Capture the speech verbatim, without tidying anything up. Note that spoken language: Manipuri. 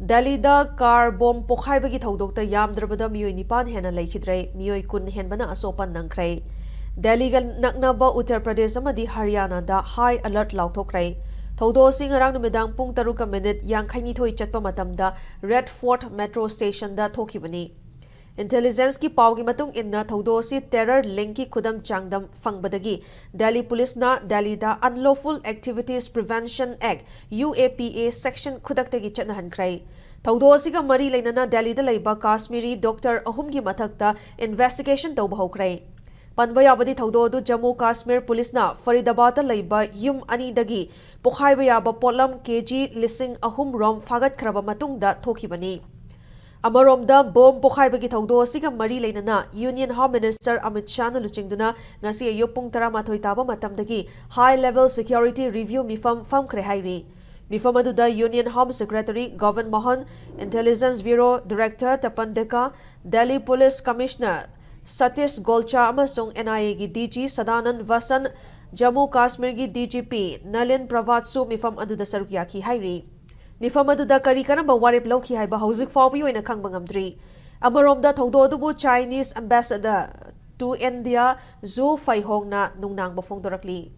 ꯗꯦꯜꯂꯤꯗ ꯀꯥꯔ ꯕꯣꯝ ꯄꯣꯈꯥꯏꯕꯒꯤ ꯊꯧꯗꯣꯛꯇ ꯌꯥꯝꯗ꯭ꯔꯕꯗ ꯃꯤꯑꯣꯏ ꯅꯤꯄꯥꯟ ꯍꯦꯟꯅ ꯂꯩꯈꯤꯗ꯭ꯔꯦ, ꯃꯤꯑꯣꯏ ꯀꯨꯟ ꯍꯦꯟꯕꯅ ꯑꯁꯣꯛꯄ ꯅꯪꯈ꯭ꯔꯦ꯫ ꯗꯦꯜꯂꯤꯒ ꯅꯛꯅꯕ ꯎꯠꯇꯔ ꯄ꯭ꯔꯗꯦꯁ ꯑꯃꯗꯤ ꯍꯔꯤꯌꯥꯅꯥꯗ ꯍꯥꯏ ꯑꯂꯔꯠ ꯂꯥꯎꯊꯣꯛꯈ꯭ꯔꯦ꯫ ꯊꯧꯗꯣꯛ ꯑꯁꯤ ꯉꯔꯥꯡ ꯅꯨꯃꯤꯗꯥꯡ ꯄꯨꯡ ꯇꯔꯨꯛꯀ ꯃꯤꯅꯤꯠ ꯌꯥꯡꯈꯩꯅꯤꯊꯣꯏ ꯆꯠꯄ ꯃꯇꯝꯗ ꯔꯦꯗ ꯐꯣꯔꯠ ꯃꯦꯇ꯭ꯔꯣ ꯁ꯭ꯇꯦꯁꯟꯗ ꯊꯣꯛꯈꯤꯕꯅꯤ꯫ ꯏꯟꯇꯦꯂꯤꯖꯦꯟꯁꯀꯤ ꯄꯥꯎꯒꯤ ꯃꯇꯨꯡ ꯏꯟꯅ, ꯊꯧꯗꯣꯛ ꯑꯁꯤ ꯇꯦꯔꯔ ꯂꯤꯡꯀꯤ ꯈꯨꯗꯝ ꯆꯥꯡꯗꯝ ꯐꯪꯕꯗꯒꯤ ꯗꯦꯜꯂꯤ ꯄꯨꯂꯤꯁꯅ ꯗꯦꯜꯂꯤꯗ Unlawful Activities Prevention Act, U A P A, section ꯈꯨꯗꯛꯇꯒꯤ ꯆꯠꯅꯍꯟꯈ꯭ꯔꯦ꯫ ꯊꯧꯗꯣꯛ ꯑꯁꯤꯒ ꯃꯔꯤ ꯂꯩꯅꯅ ꯗꯦꯜꯂꯤꯗ ꯂꯩꯕ ꯀꯥꯁꯃꯤꯔꯤ ꯗꯣꯛꯇꯔ ꯑꯍꯨꯝꯒꯤ ꯃꯊꯛꯇ ꯏꯟꯚꯦꯁꯇꯤꯒꯦꯁꯟ ꯇꯧꯕ ꯍꯧꯈ꯭ꯔꯦ꯫ ꯄꯟꯕ ꯌꯥꯕꯗꯤ, ꯊꯧꯗꯣꯛ ꯑꯗꯨ ꯖꯝꯃꯨ ꯀꯥꯁꯃꯤꯔ ꯄꯨꯂꯤꯁꯅ ꯐꯔꯤꯗꯥꯕꯥꯗꯇ ꯂꯩꯕ ꯌꯨꯝ ꯑꯅꯤꯗꯒꯤ ꯄꯣꯈꯥꯏꯕ ꯌꯥꯕ ꯄꯣꯠꯂꯝ ꯀꯦ ꯖꯤ ꯂꯤꯁꯤꯡ ꯑꯍꯨꯝ ꯔꯣꯝ ꯐꯥꯒꯠꯈ꯭ꯔꯕ ꯃꯇꯨꯡꯗ ꯊꯣꯛꯈꯤꯕꯅꯤ꯫ ꯑꯃꯔꯣꯝꯗ, ꯕꯣꯝ ꯄꯣꯈꯥꯏꯕꯒꯤ ꯊꯧꯗꯣꯛ ꯑꯁꯤꯒ ꯃꯔꯤ ꯂꯩꯅꯅ ꯌꯨꯅꯤꯌꯟ ꯍꯣꯝ ꯃꯤꯅꯤꯁꯇꯔ ꯑꯃꯤꯠ ꯁꯥꯍꯅ ꯂꯨꯆꯤꯡꯗꯨꯅ ꯉꯁꯤ ꯑꯌꯨꯛ ꯄꯨꯡ ꯇꯔꯥꯃꯥꯊꯣꯏ ꯇꯥꯕ ꯃꯇꯝꯗꯒꯤ ꯍꯥꯏ ꯂꯦꯚꯦꯜ ꯁꯦꯀ꯭ꯌꯨꯔꯤꯇꯤ ꯔꯤꯚ꯭ꯌꯨ ꯃꯤꯐꯝ ꯐꯝꯈ꯭ꯔꯦ ꯍꯥꯏꯔꯤ꯫ ꯃꯤꯐꯝ ꯑꯗꯨꯗ union home secretary Gobind Mohan, intelligence bureau director Tapan Deka, Delhi police commissioner Satish Golcha ꯑꯃꯁꯨꯡ ꯑꯦꯟ ꯑꯥꯏ ꯑꯦꯒꯤ ꯗꯤ ꯖꯤ ꯁꯗꯥꯅꯟꯗ ꯚꯁꯟ, ꯖꯝꯃꯨ ꯀꯥꯁꯃꯤꯔꯒꯤ ꯗꯤ ꯖꯤ ꯄꯤ ꯅꯂꯤꯟ ꯄ꯭ꯔꯚꯥꯠꯁꯨ ꯃꯤꯐꯝ ꯑꯗꯨꯗ ꯁꯔꯨꯛ ꯌꯥꯈꯤ ꯍꯥꯏꯔꯤ꯫ ꯃꯤꯐꯝ ꯑꯗꯨꯗ ꯀꯔꯤ ꯀꯔꯝꯕ ꯋꯥꯔꯦꯞ ꯂꯧꯈꯤ ꯍꯥꯏꯕ ꯍꯧꯖꯤꯛ ꯐꯥꯎꯕꯒꯤ ꯑꯣꯏꯅ ꯈꯪꯕ ꯉꯝꯗ꯭ꯔꯤ꯫ ꯑꯃꯔꯣꯝꯗ, ꯊꯧꯗꯣꯛ ꯑꯗꯨꯕꯨ Chinese ambassador to India Xu ꯐꯩꯍꯣꯡꯅ ꯅꯨꯡꯅꯥꯡꯕ ꯐꯣꯡꯗꯣꯔꯛꯂꯤ꯫